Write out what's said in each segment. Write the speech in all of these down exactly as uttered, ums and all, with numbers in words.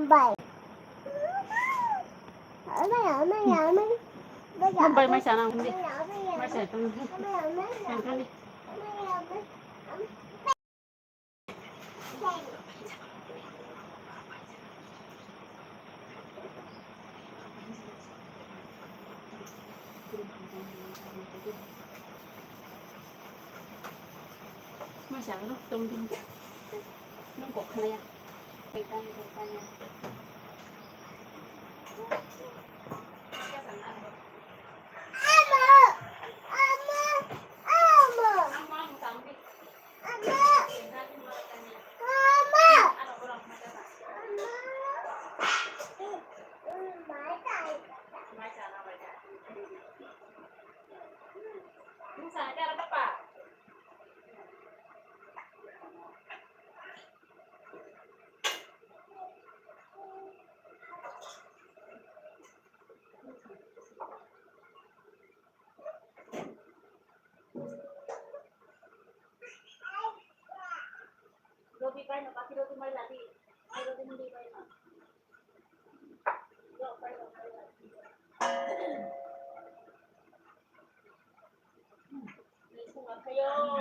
Bai. Bai mai sana hindi. Mai sana tu. Yang kali. Mai sana tu. Nung kok kena ya. Roti bai no, pati roti mai lagi. Mai roti mandi bai no. Yo, bai no, bai no. Ni sunga kayo.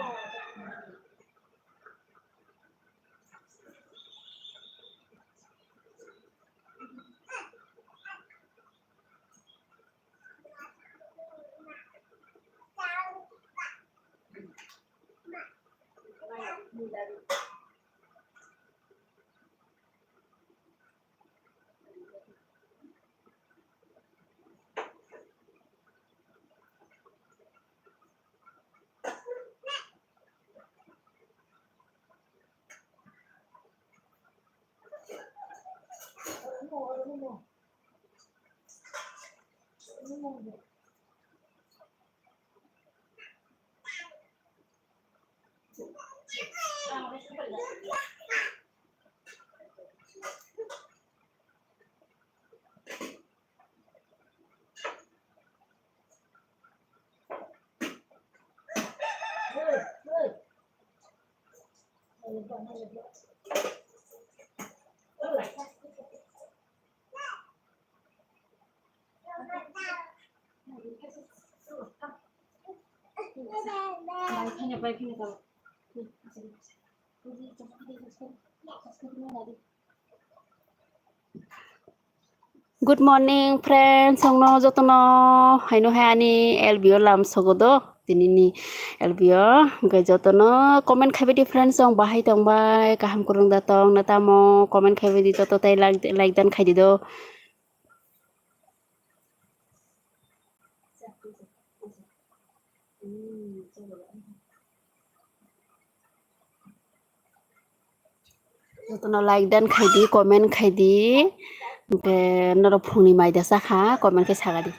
Good morning, friends. Chwngno jotono haino hai ani L B o lam sogo do. Tinini L B o hwnkhe jotono comment khaibaidi, friends, chwng bahai tongbai, kaham kwrwng da tong na tamo, comment khaibaidi joto tei like, like dan khaidi do. Jotono like dan khaidi, comment khaidi. Hwnkhe norok phungni mai da chakha, comment khe sagadi.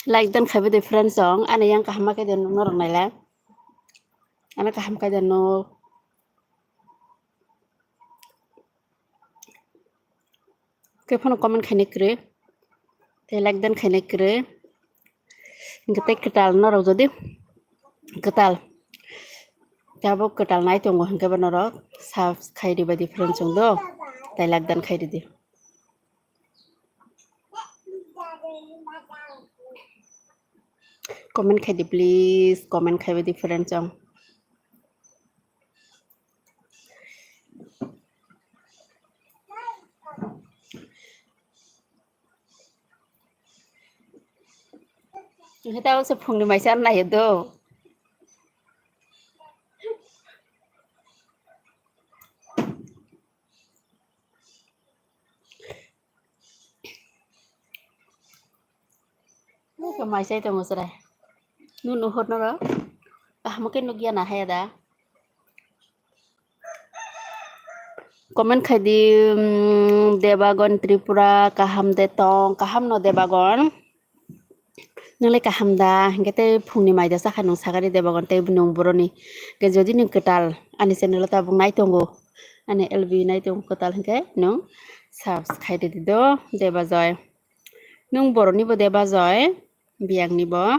Like dan khaibo de friends song, ani yang kaham khe de norok nailai. Ani kaham khe de no. Khe phano comment khainai kwrwi. Tei like dan khainai kwrwi. Hwnkhe tei kwtal norok jodi kwtal. Tabuk kwtal nai tongo hwnkhe bo norok subscribe di bai di friends song do. Tei like dan khai di. Comment khai di please, comment khai bai di friends song. Hita se phungni maisa nai do. Nokhe mai chai tongo chwrai. Nunu hor noro. Kaham khe nukya na haya da. Comment khai di, mm, Debagon Tripura, kaham de tong, kaham no Debagon. Nwngle kaham da, hwnkhe tei phungni mai da chakha nwng sakani Debagon tei nwng boroni. Hwnkhe jodi nwng kwtal ani channel o tabuk nai tongo, ani L B nai tongo kwtal hwnkhe nwng subscribe khai di do Debajoy. Nwng boroni bo Debajoy, biyang ni bo.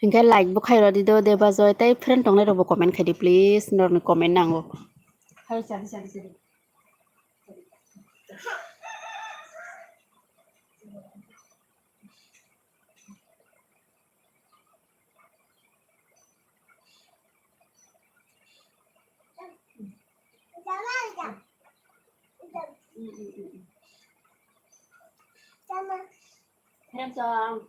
Hwnkhe like bo khai rw di do Debajoy, tei friend tongnai rok bo comment khai di please, norokni comment nango. Friends song.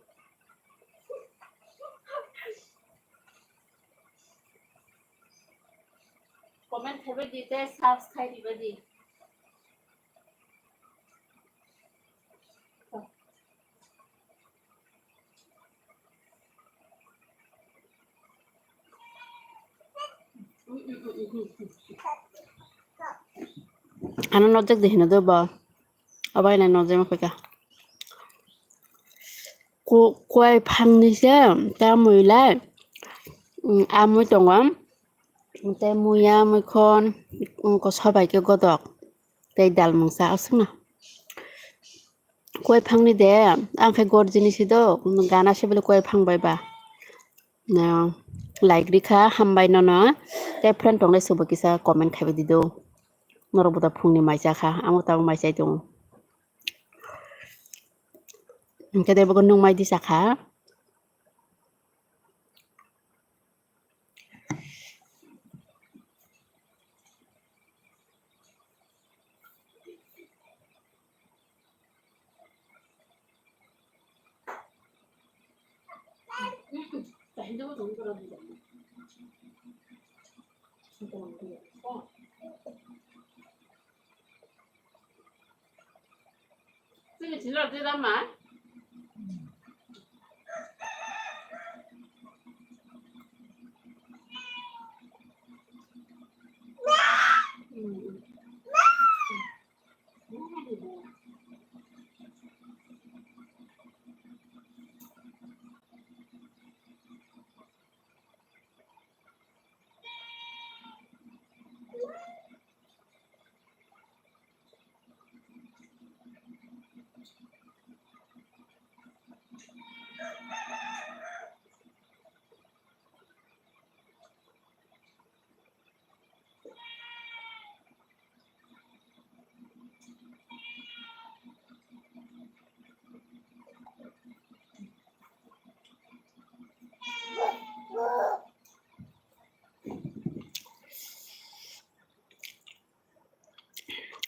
Comment khai bai di tei subscribe khai di bai di. Ano nojak de hino do bo. Abai na nojak ma peka. Ku-, kuai phangni se, ta mui lai, mm, a mui tongo, tei muya, muikhon, mm, ko sobai khe godok, tei dal mungsa aswkno. Kuai phangni de, ang khe gor jinisi do, gana se bele kuai phang bai ba. Na, like rikha, hambai nono, tei friend tongnai sobo kisa comment khaibai di do. Norok bo ta phungni mai cha kha, amo tabuk mai chai tongo. Hwnkhe tei bogo nung mai di sakha.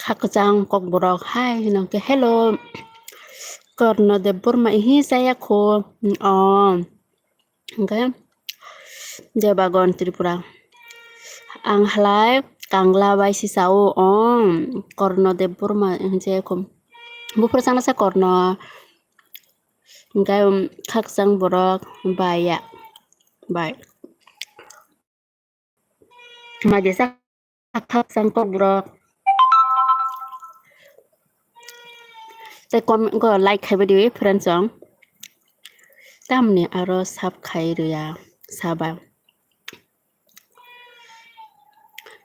Kha kwchang kokborok hai hino khe, "Hello, Karna Debbarma ihi chaya kho?" Oh, hwnkhe Debagon Tripura. Ang halai Kangla bai si sao, oh, Karna Debbarma hinwi chaya kho. Buphuru chana sa Karna, hwnkhe, um, kha kwchang borok bai ya, bai. Mai de sak khakchang kokborok. Tei comment ko like khaibai di friends song. Tamni aro sub khai rwya saba.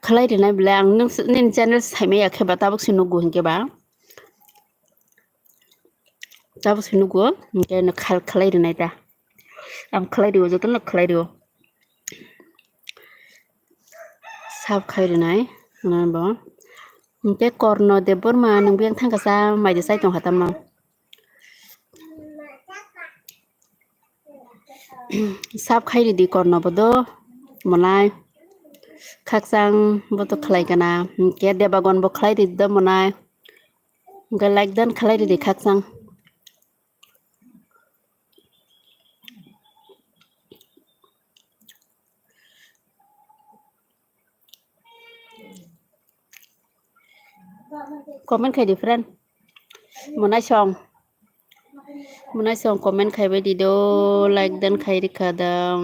Khlai rwnai bwle ang nini channel saimaya khe ba tabuk se nukgo hinkhe ba. Tabuk se nukgo hinkhe no khal-, khlai rwnai ta. Ang khlai rwo, jotono khlai rwo. Sub khai rwnai, hwnba bo. Hinkhe Korno Debbarma nwng biyang thangkasa mai de chai tongkha tamo. Sub khai ridi Korno bo do monai. Khakchang bo to khlai kana. Hinkhe Debagon bo khlai ridi do monai. Hinkhe like dan khlai ridi khakchang. Comment khai di friend. Monai song. Monai song comment khaibai di do, like dan khai rikha da.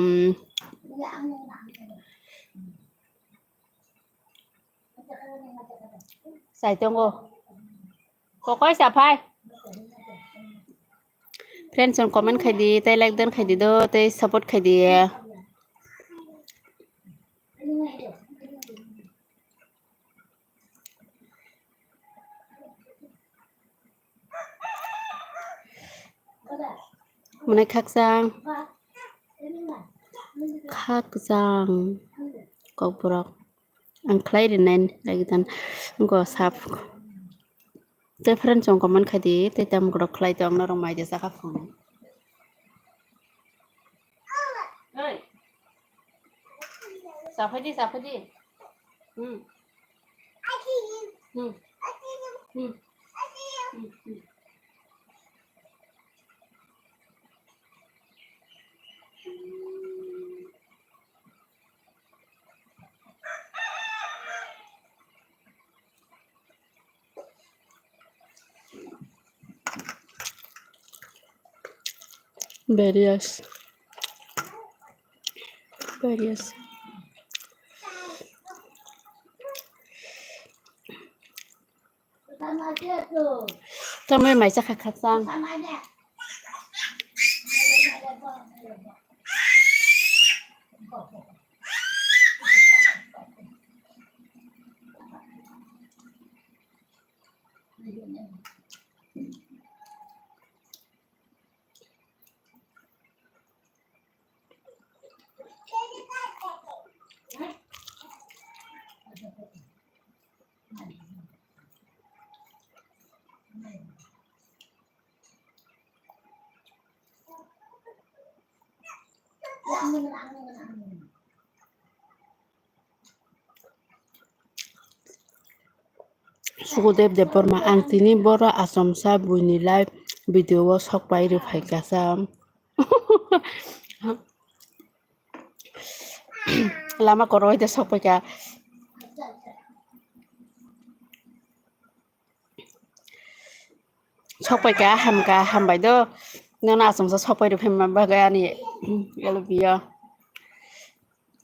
Sai tongo. Kokoi sa phai. Friends song comment khai di, tei like dan khai di do, tei support khai di. Mwnai khakchang, khakchang kokborok ang khlai rinai like dan go sub. Tei friends song comment khai di, tei tam borok khlai tong norok mai de chakha phung. Oi. Saphai di, saphai di. Hmm. Hmm. Hmm. Hmm. Hmm. Various. Various. Tamai mai chakha khakchang. Sukudev Debbarma, ang tini boro achomsa buini live video o sok pai rw phaikha sa. Lama koro hai de sok paikha. Sok paikha, hamkha, hambai do. Nono achomsa sok pai rw phaima bagwi ani L B o.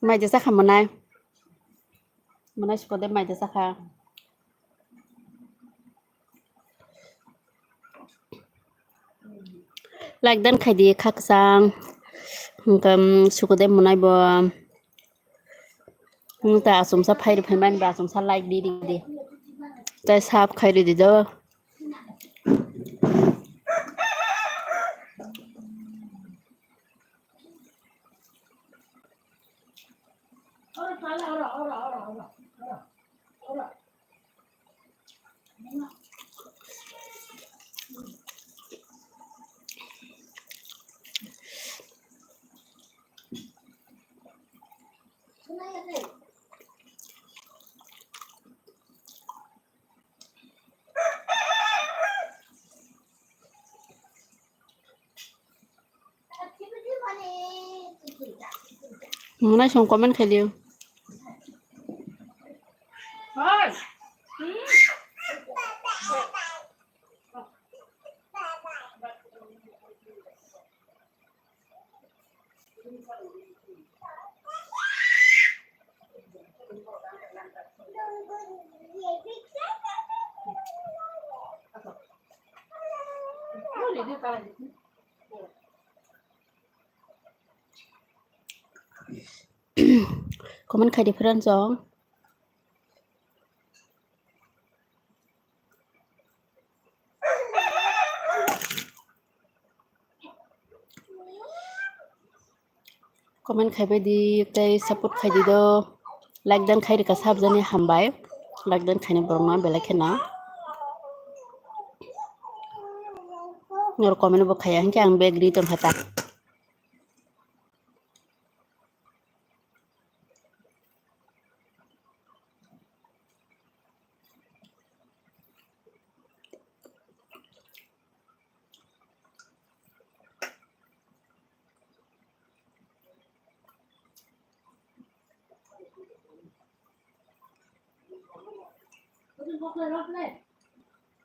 Mai de chakha mwnai. Mwnai Sukudev mai de chakha. Like dan khai di khakchang. Hwnkhe, um, Sukudev mwnai bo. Nwng ta achomsa phai rw phaimani ba achomsa like di di di. Tai sub khai rw di do. Mwnai song comment khai liyo. Comment khai di friends o. Comment khai bai di, tei support khai di do. Like dan khai rika sabjani hambai. Like dan khaini borokno belai kheno. Nor comment bo khaya hinkhe ang bag ri tongkha ta.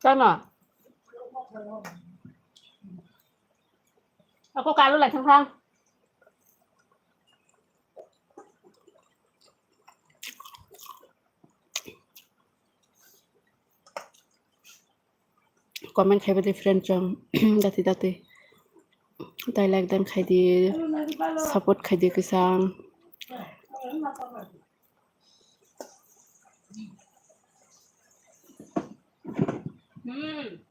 Tama. Ako kalu lai thang thang. Comment khai bai di friend chong dati dati. Tai like dan khai di, support khai di kisang. Hmm.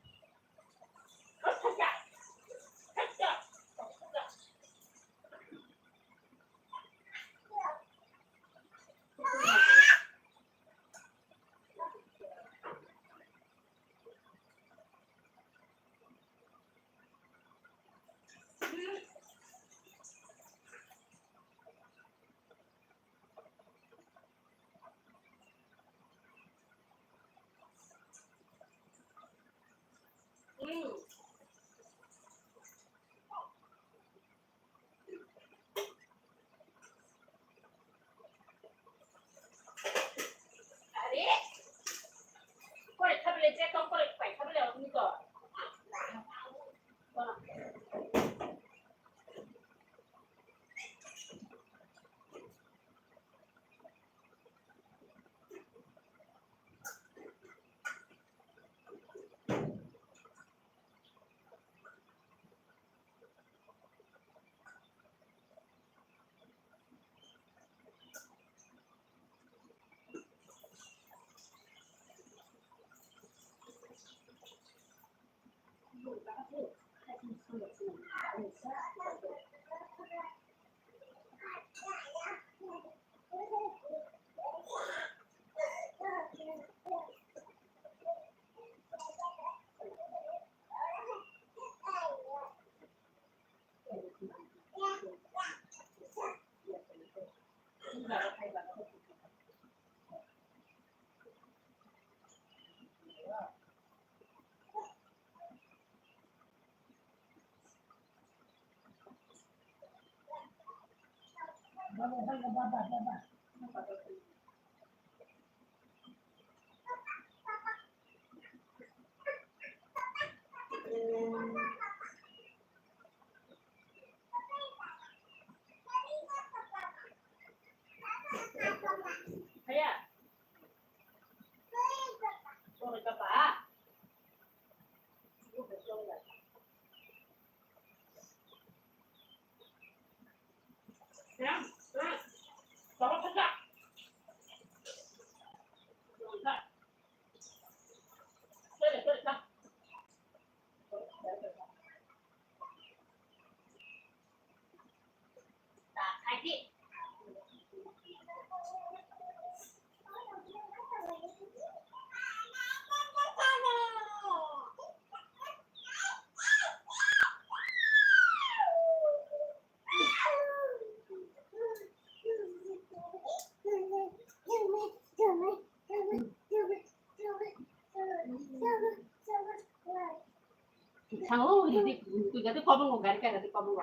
Thango, ridi, tui gadi kobong, gari kai gadi kobong.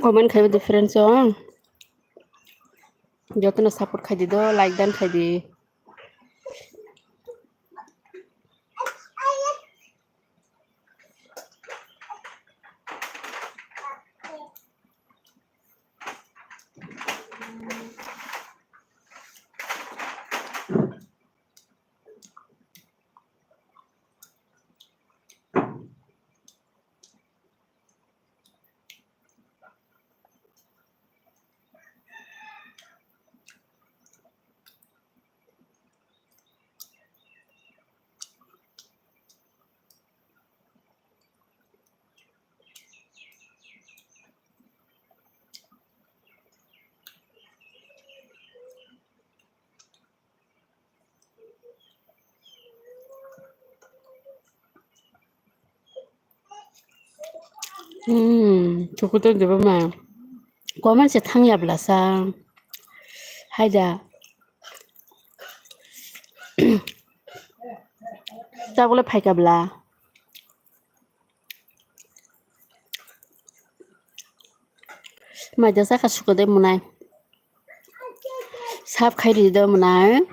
Comment khai bai di friends o. Jotono support khai di do, like dan khai di. Hmm, chukuto deba ma. Comment se thang ya bla sa. Haida. Tabule phaika bla. Maida saka suko de munai. Sap khai ri de munai.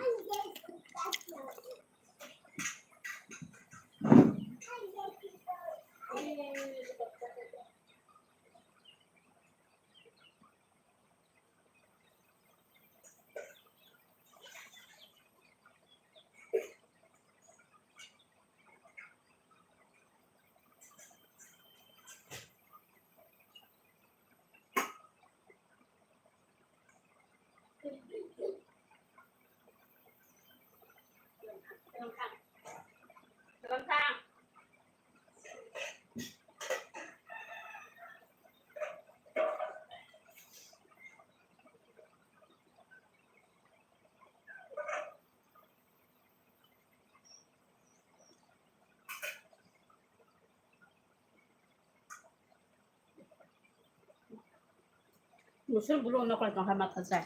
Musur bulu ono koi tong hai matha chai.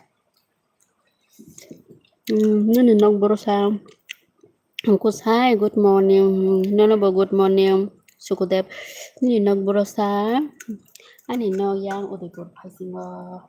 Hmm, nini nok boro sa. Kusai, good morning. Nono bo good morning. Sukudev, nini nok boro sa. Ani nok yang Udaipur phaisingo.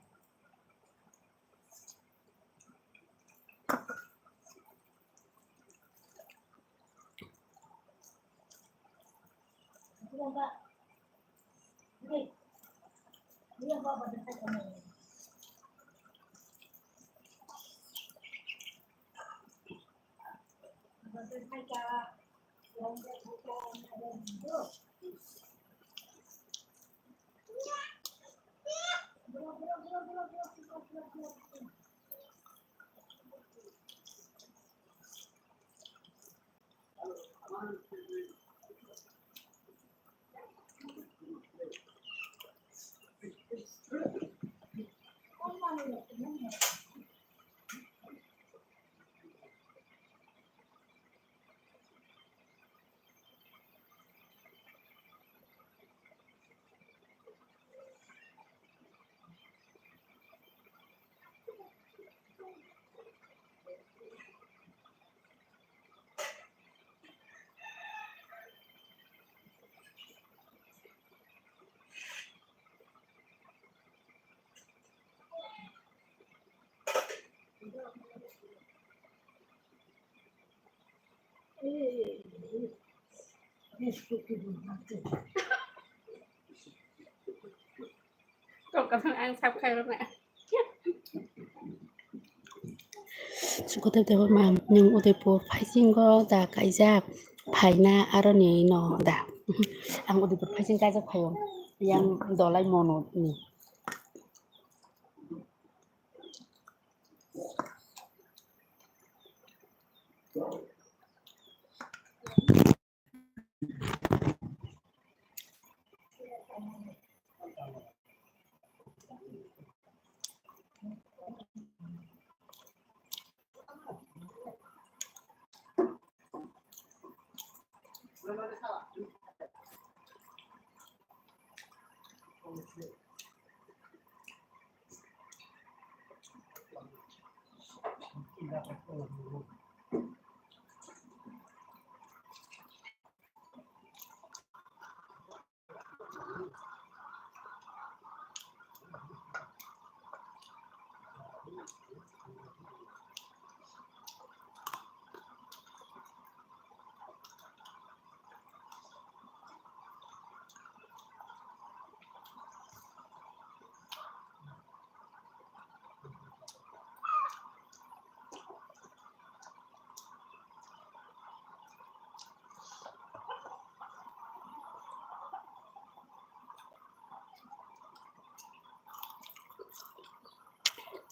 Kok kadang ang sap khai rwna. Sukodev Debbarma, nwng Udaipur phaisingo da kaijak phaina aroni no da? Ang Udaipur phaising kaijak phaio, yang Dolai Mono ni.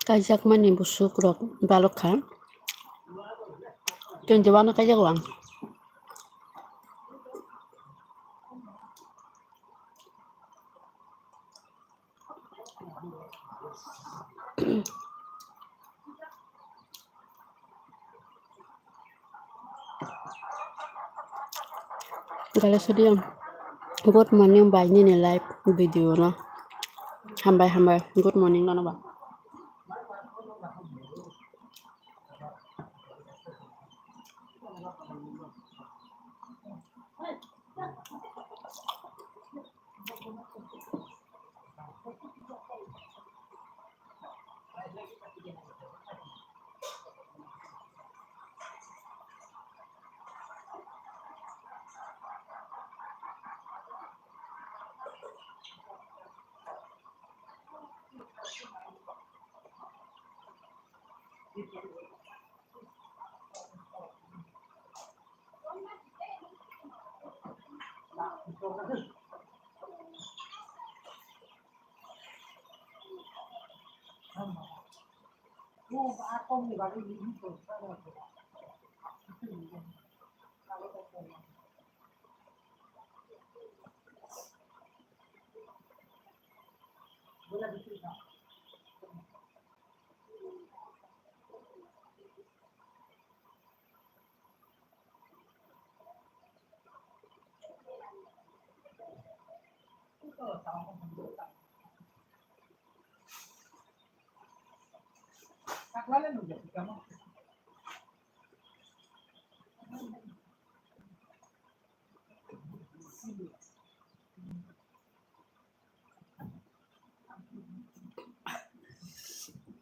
Kaijakmani busukrok balok kha. Twenty one o kaijago ang. Gale sodium. Good morning bai nini live video no. Hambai, hambai. Good morning nono ba.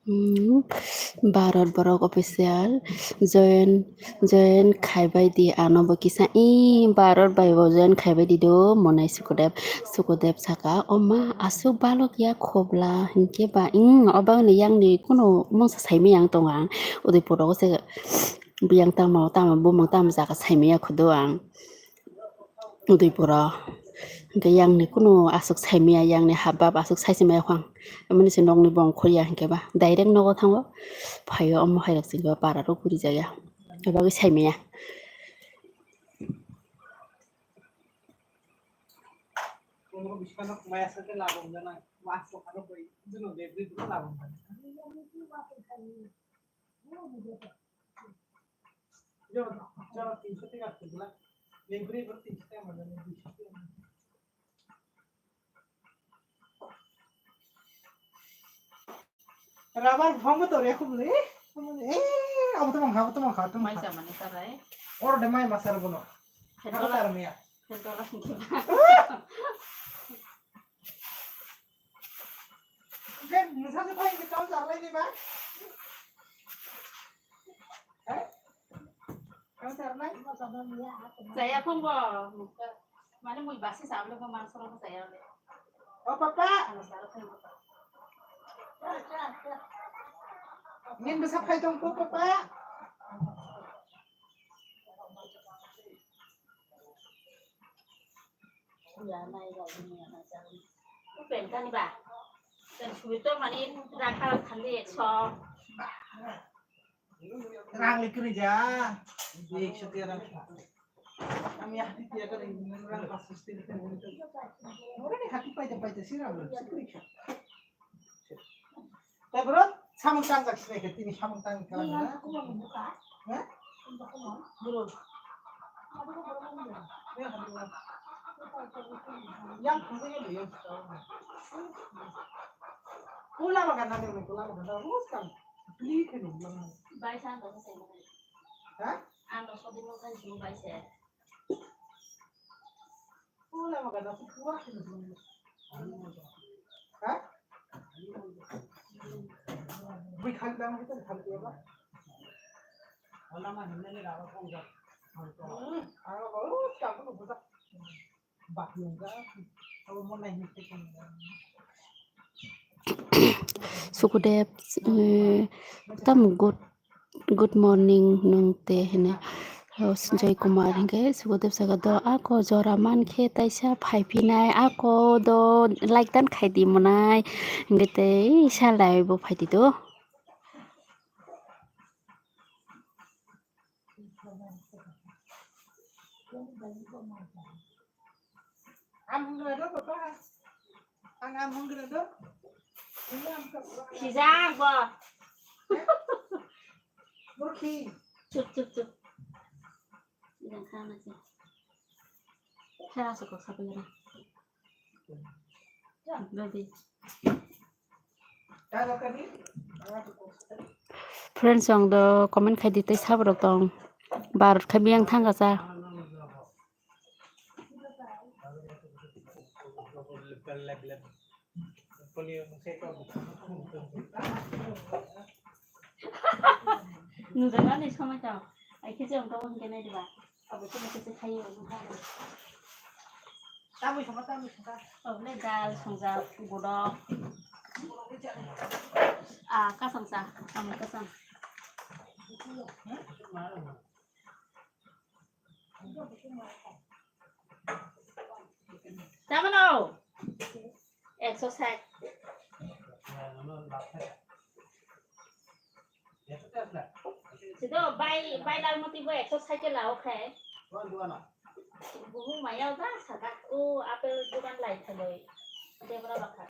Hmm, Bharat borok official join, join khaibai di ano bo kisa. Ih, Bharat bai bo join khaibai di do, monai Sukudev. Sukudev saka, "Oma, aswk balok ya khobla, hinkhe ba, ih, obak ni yang ni kunu mungsa saimaya ang tongo ang." Udaipur rogo se biyang tamo, tamo, bumung tamo jaga saimaya khudu ang. Udaipuro. Hinkhe yang ni kunu aswk saimaya, yang ni habab aswk saisi maya khwang. Emoni se nokni bong khorya hinkhe ba. Direct nogo thango. Phaio omo hai rok se hinkhe ba para rok guri jaya. Ebagwi saimaya. Rabar bufang bo tore khum le. Eh, abo to mangkha, abo to mangkha, abo to mangkha. Mai samani tarai. Oro de mai masar bono. Abo tar miya. Khentola khentola. Ke nisa se pai ke tau jar lai ni ba. Eh? Tau jar lai. Saya phone bo. Mane mui basi sablo ko mangso ro saya le. O papa. Ano saro phone ko. Nin bisa phai tong ko papa. Pen kani ba? Pen suito mani rakal khali ekso. Rang le kiri ja. Ekso tiya rang. Ami ahdi tiya kari rang pasus tiya kari. Ora ni hati paita paita sira bro. Sikri. Tei bro, samung tangjak sinai khe, tini samung tangwi khlai na? Ha? Bro. Yang khungwi yang yang. Kula makan nanti, kula makan nanti, terus kan. Beli kan, belum. Bai san dong sen. Ha? Ano sodi mo kan ju bai sen. Sukudev, eh, tam good. Good morning, nwng te hene. O, Joy Kumar hinkhe Sukudev saka do, "Ako jora mankhe taisa phaiphinai, ako do like tan khaidi monai." Hinkhe tei salai bo phaidi do. Ang hwngra do, papa. Ang, ang hwngra do. Khijak bo. Burkhi. Chup, chup, chup. Ilang khana se. Khana se kok sapai na. Friends, ang do comment khai di tei saborok tong. Barot khai biyang thang kasa. Nujagani somoi tong. Ai khe se ongkha ongkhe nai diba. Abo se khe se khayo ongkha. Tamui songkha, tamui songkha. Obole dal songjak, godok. Ah, kasam sa, tamui kasam. Tamano? Ekso sait. Sido bai, bai lal mati bo ekso sait ke lao khai. Buhu maya da saka. O apple dukan lai thaloi. Debra bakha.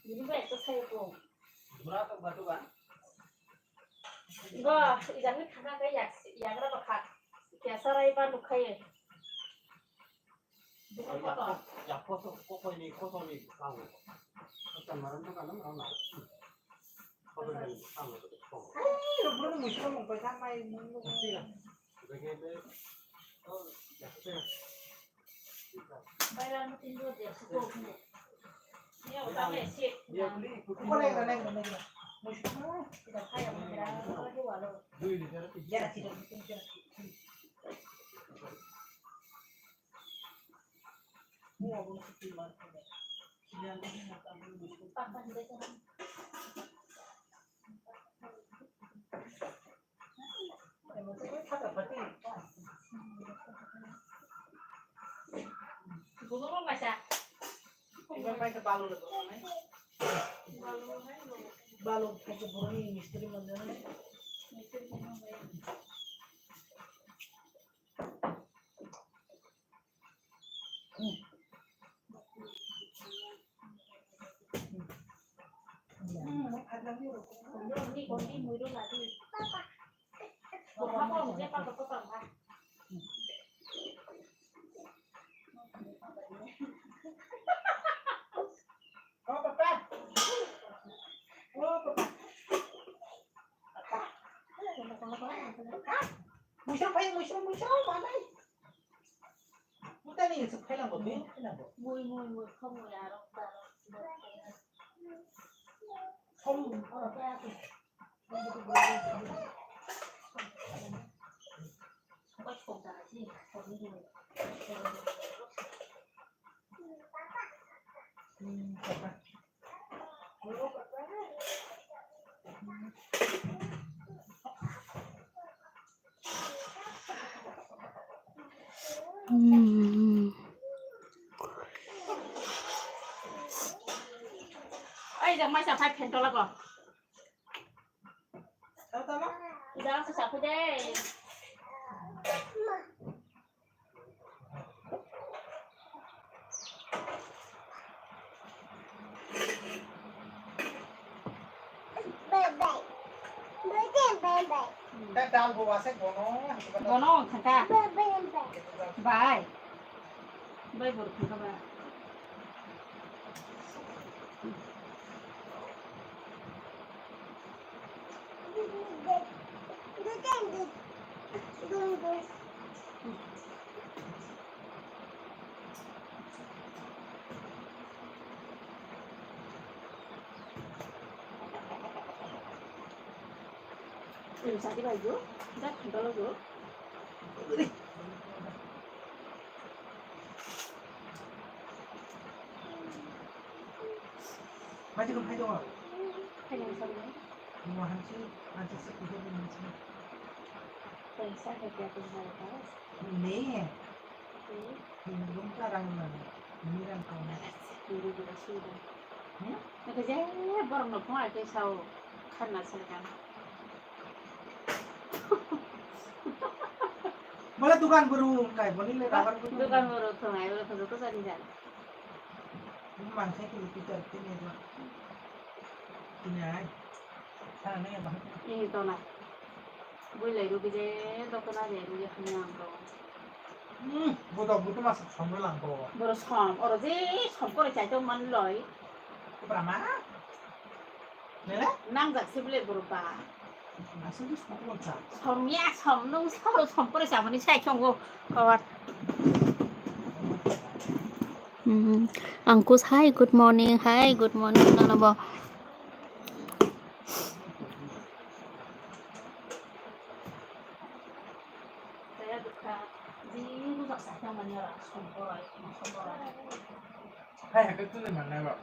Ini bo ekso sait ko. Go, ida mi khana ke yak, yagra bakha. Kya sarai ba nukhai. Yak koso, kokoi ni, koso ni kang. Tan maran to kanam rona. Kokoi ni kang. Ai, rubber ni mushroom ko sa mai mun. Bege be, oh, yak se. Balu, balu, balu, mistri manjana. Oh, papa. Oh, papa. Papa. Muisang phai, muisang, muisang, manai. Mutani se phailang bo, bini phailang bo. Mui, mui, mui, khomui, arok, tarok, khom, arok, tarok. Ai, jang mai sa phai phen tola ko. Ida ang sa phai de. Bono thangka. Bai. Bai bor thangka ba. Ini sati baju, dah kental tu. Mati ko phai tongo. Phai tongo sabo. Mo hanchi, hanchi se kuhe ni hanchi. Paisa hai kya tumhare paas? Ne. Hmm. Room ka rang na. Ni rang ka na. Hindi ko na suda. Hmm? Naka je borok no phone ake sao khanna sai kan. Bole dukan buru kai boni le rabar buru. Dukan buru thong ai buru thong ko sani jan. Mang sai kili pitar tini do. Tini ai. Sana ne ba. Ini to na. Bui lai ru bije dokona de ru ya khani ang to. Hmm, budak budak masa somno langko. Boro som, oro je som kore chai tong man loi. Kubra ma? Nele? Nangjak se bole boro ba. Asal tu som kore cha. Som ya som nung sa oro som kore cha mani chai tongo. Kawat. Hmm. Angkush, hi, good morning. Hi, good morning. Nono bo. Hai, hai, tu ni mana ba?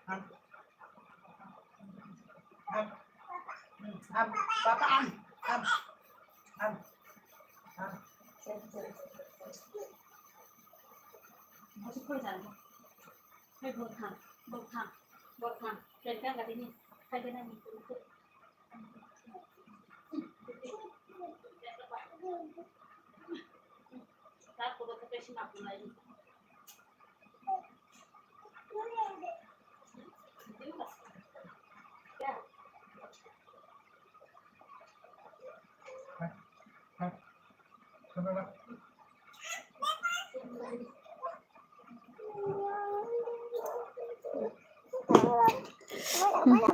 Am, am, am, papa, am, am, am, am.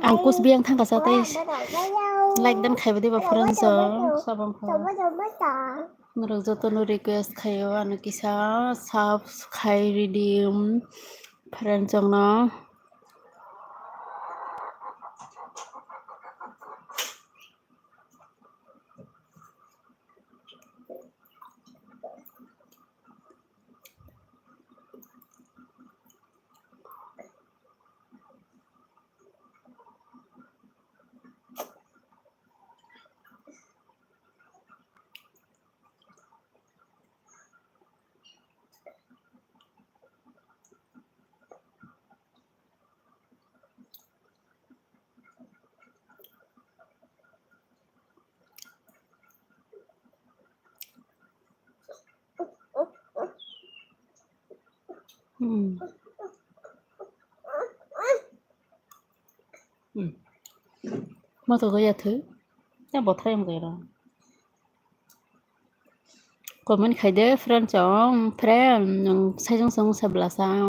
Angkush biyang thangkha sa tei like dan khaiba diba friends o sabang kha. Norok jotono request khaio ano kisa sub khai ridi, um, friends rokno. Hmm. Hmm. Ma to gaya thwi. Ya bothai am gaya. Comment khai de friend chong, friend, nwng saijong song sabla sa.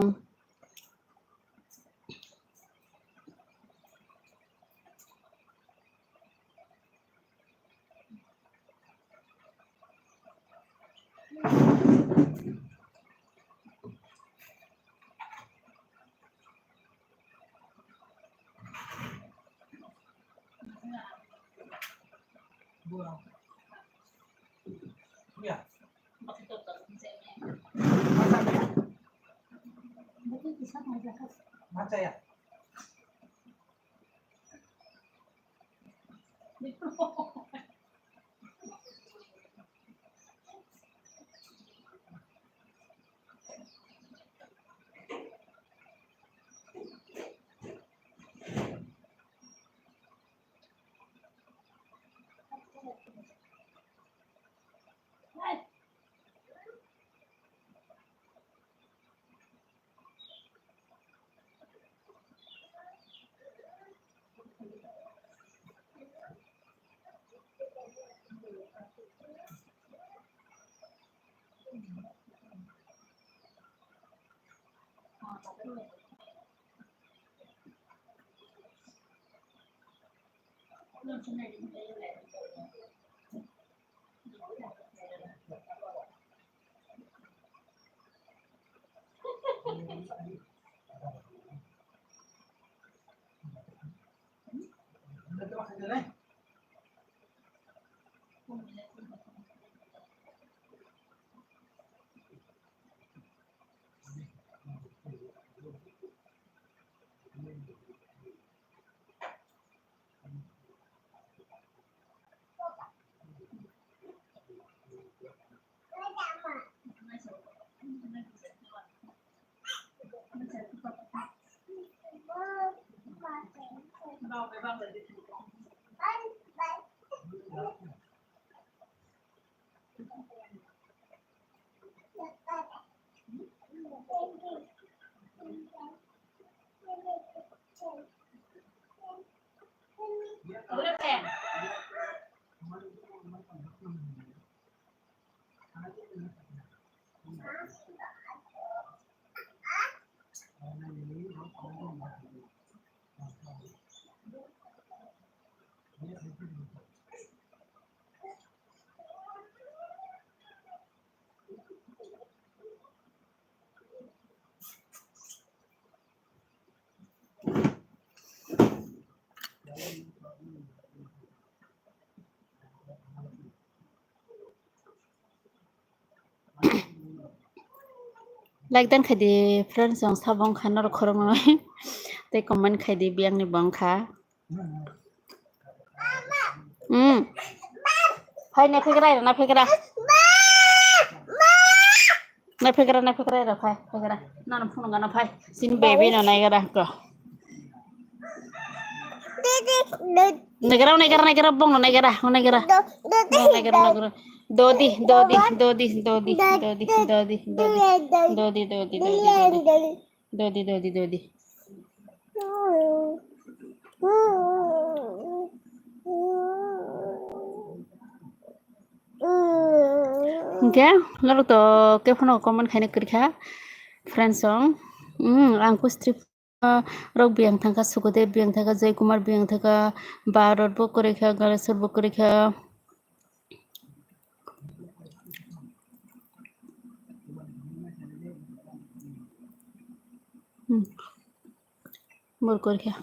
Like dan khai di friends, ang sabo wngkha norok khoroknwi. Tei comment khai di, biyang ni bo wngkha. Hmm. Phai, naiphaikra, naiphaikra. Naiphaikra, naiphaikra, phai, phaikra. Nono phunukgano phai. Sini baby no naikra ko. Naikra, naikra, naikra, bongno naikra, naikra. Bongno naikra, naikra. Dodi, dodi, dodi, dodi, dodi, dodi, dodi, dodi, dodi, dodi, dodi. Dodi, dodi, dodi. Hingke norok to kebono comment khaina kwrwi kha, friends song. Hmm, ang kustrip rok biyang thangkha, Sukudev biyang thangkha, Joy Kumar biyang thangkha, Bharat bo kwrwi kha, Galeswar bo kwrwi kha. Hmm. Bor kwrwi kha.